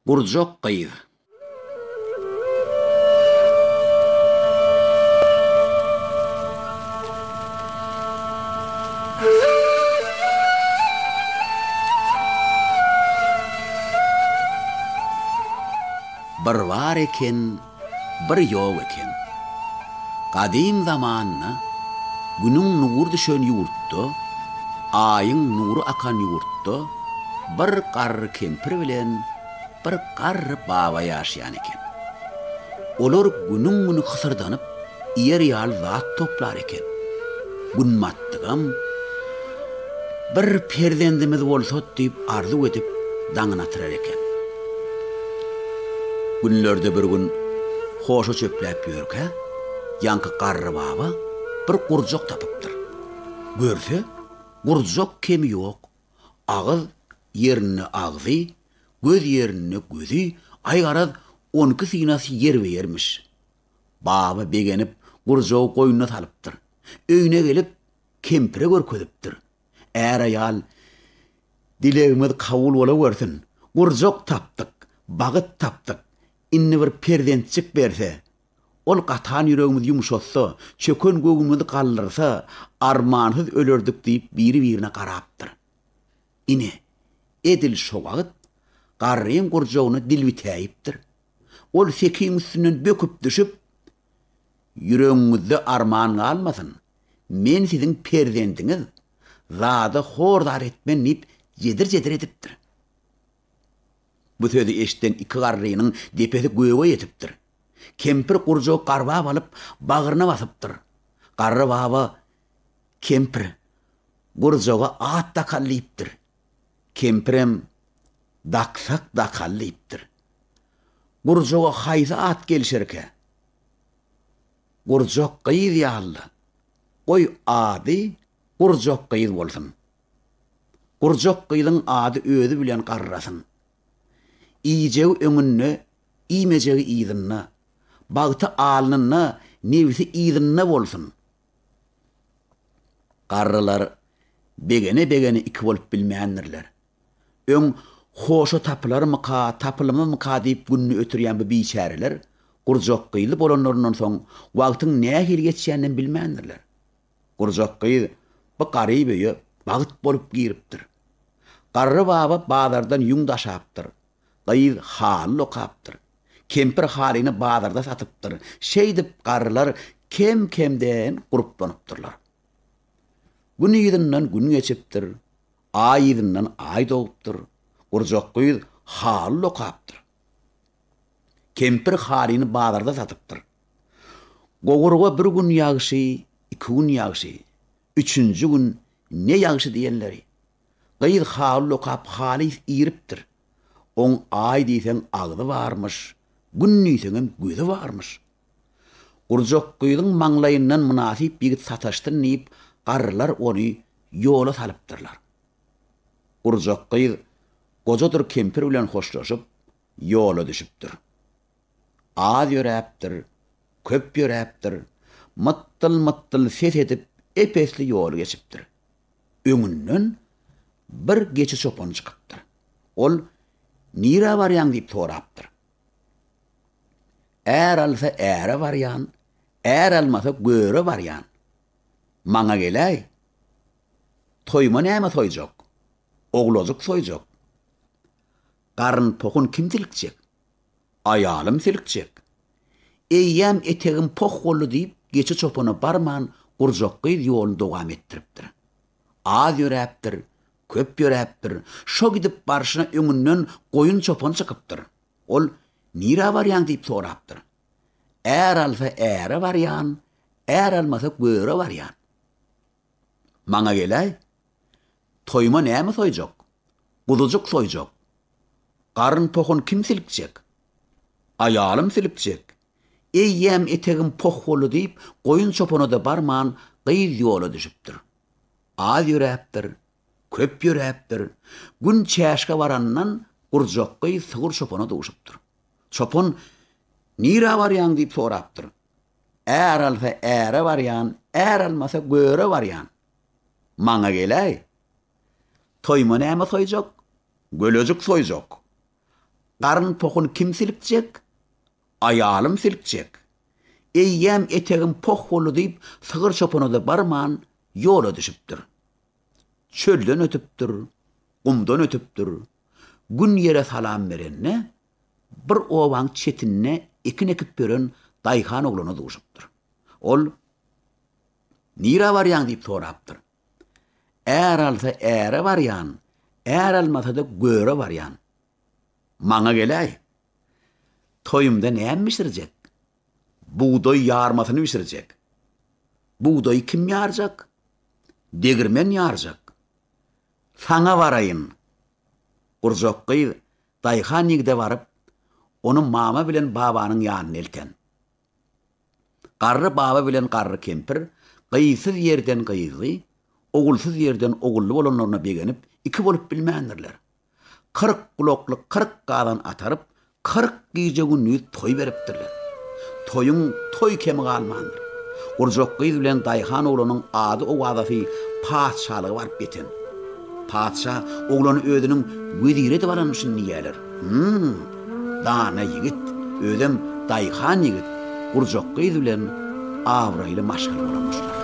Gurjak gyz. Bir bar eken, bir ýok eken. Gadym zamanda Günüň nury düşen ýurtda, Aýyň nury akan ýurtda bir garry kempir bilen bir garry baba ýaşaýan eken. Olar günüň-güni hysyrdanyp, iýer ýaly zat toplar eken. Gün batdygam, Bir perzendimiz bolsady diýip arzuw edip, daňyny atyrar eken. Günlerde bir gün hoşa çöpläp ýörkä, ýaňky garry baba bir gurjak tapypdyr. Görse, gurjak kemi ýok. Agyz ýerinde agzy, göz ýerinde gözi, aý garaz, onki synasy ýerbe-ýermiş. Baba begenip, gurjagy goýnuna salypdyr. Öýüne gelip, kempire görkezipdir. Är-aýal, Dilegimiz kabul bolawersin, gurjak tapdyk, bagyt tapdyk, indi bir perzentjik berse, ol gatan ýüregimizi ýumşatsa, çöken göwnümizi galdyrsa, armansyz ölerdik diýip biri-birine garapdyr. Ine, edil şo wagt garryň gurjagyna dil bitäýipdir. Ol sekiň üstünden böküp düşüp, Ýüregiňizde arman galmasyn, men siziň perzendiňiz, zada hor-zar etmen diýip jedir-jedir edipdir. Bu sözi eşiden iki garrynyň depesi göge ýetipdir. Kempir gurjagy garbap alyp, bagryna basypdyr. Garry baba, Kempir, gurjaga at dakaly diýipdir. Kempirem, Daksak dakaly diýipdir. Gurjaga haýsy at gelşerkä? Gurjak gyz ýaly-la. Goý, ady Gurjak gyz bolsun. Gurjak gyzyň ady özi bilen garrasyn. Iýjegi öňünde, iýmejegi yzynda, bagty alnynda, nebsi yzynda bolsun. Garrylar begene-begene iki bolup bilmändirler. Öň hoşa tapylarmyka, tapylmazmyka diýip gününi ötürýän bu biçäreler gurjak gyzly bolanlaryndan soň wagtyň nähili geçýäninem bilmändirler. Gurjak gyz bu garyp öýe bagt bolup giripdir. Garry baba bazardan ýüň daşapdyr. Gyz haly dokapdyr. Kempir halyny bazarda satypdyr. Şeýdip garrylar kem-kemden gurplanypdyrlar. Gün yzyndan gün geçipdir. Aý yzyndan aý dogupdyr. Gurjak gyz haly dokapdyr. Kempir halyny bazarda satypdyr. Gowurga bir gün ýagşy, iki gün ýagşy, üçünji gün ne ýagşy diýenleri. Gyz haly dokap halys iripdir. Oň aý diýseň agzy barmyş, gün diýseňem gözi barmyş. Gurjak gyzyň maňlaýyndan mynasyp ýigit sataşsyn diýip, garrylar ony ýola salypdyrlar. Gurjak gyz gojadyr kempir bilen hoşlaşyp, ýola düşüpdir. Az ýöräpdir, köp ýöräpdir, mytdyl-mytdyl ses edip ep-esli ýol geçipdir. Öňünden bir geçi çopan çykypdyr. Ol, Nirä barýaň diýip sorapdyr. Är alsa äre barýan, är almasa göre barýan. Maňa geläý. Toýuma näme soýjak? Owlajyk soýjak. Garyn pohun kim silkjek? Aýalym silkjek. Eýýäm etegim poh boldy diýip, geçi çopana barman, gurjak gyz ýoluny dowam etdiripdir. Az ýöräpdir, köp ýöräpdir, şo gidip barşyna öňünden goýun çopan çykypdyr. Ol, Nirä barýaň diýip sorapdyr. Är alsa äre barýan, är almasa göre barýan. Maňa geläý. Toýuma näme soýjak? Guzujyk soýjak. Garyn pohun kim silkjek? Aýalym silkjek. Eýýäm etegim poh boldy diýip, goýun çopana-da barman, gyz ýola düşüpdir. Az ýöräpdir, köp ýöräpdir. Gün çäşge barandan gurjak gyz sygyr çopana duşupdyr. Çopan, Nirä barýaň diýip sorapdyr. Är alsa äre barýan, är almasa göre barýan. Maňa geläý. Toýuma näme soýjak? Gölejik soýjak. Garyn pohuny kim silkjek? Aýalym silkjek. Eýýäm etegim poh boldy diýip, sygyr çopana-da barman, ýola düşüpdir. Çölden ötüpdir, gumdan ötüpdir. Gün ýere salam berende, bir obaň çetinde ekin ekip ýören daýhan oglana duşupdyr. Ol, Nirä barýaň diýip sorapdyr. Är alsa äre barýan, är almasa-da göre barýan. Maňa geläý. Toýumda näme bişirjek? Bugdaý ýarmasyny bişirjek. Bugdaýy kim ýarjak? Degirmen ýarjak. Saňa baraýyn. Gurjak gyz daýhan ýigide baryp, ony mama bilen babanyň ýanyna elten. Garry baba bilen garry kempir gyzsyz ýerden gyzly, ogulsyz ýerden ogully bolanlaryna begenip, iki bolup bilmändirler. 40 gulakly 40 gazan ataryp, 40 gije-gündiz toý beripdirler. Toýuň toý kemi galmandyr. Gurjak gyz bilen daýhan oglanyň ady-owazasy patyşalyga baryp ýeten. Patyşa oglany özüniň weziri edip alanmyşyn diýýärler. Hum, dana ýigit, özem daýhan ýigit, gurjak gyz bilen abraýly maşgala bolanmyşlar.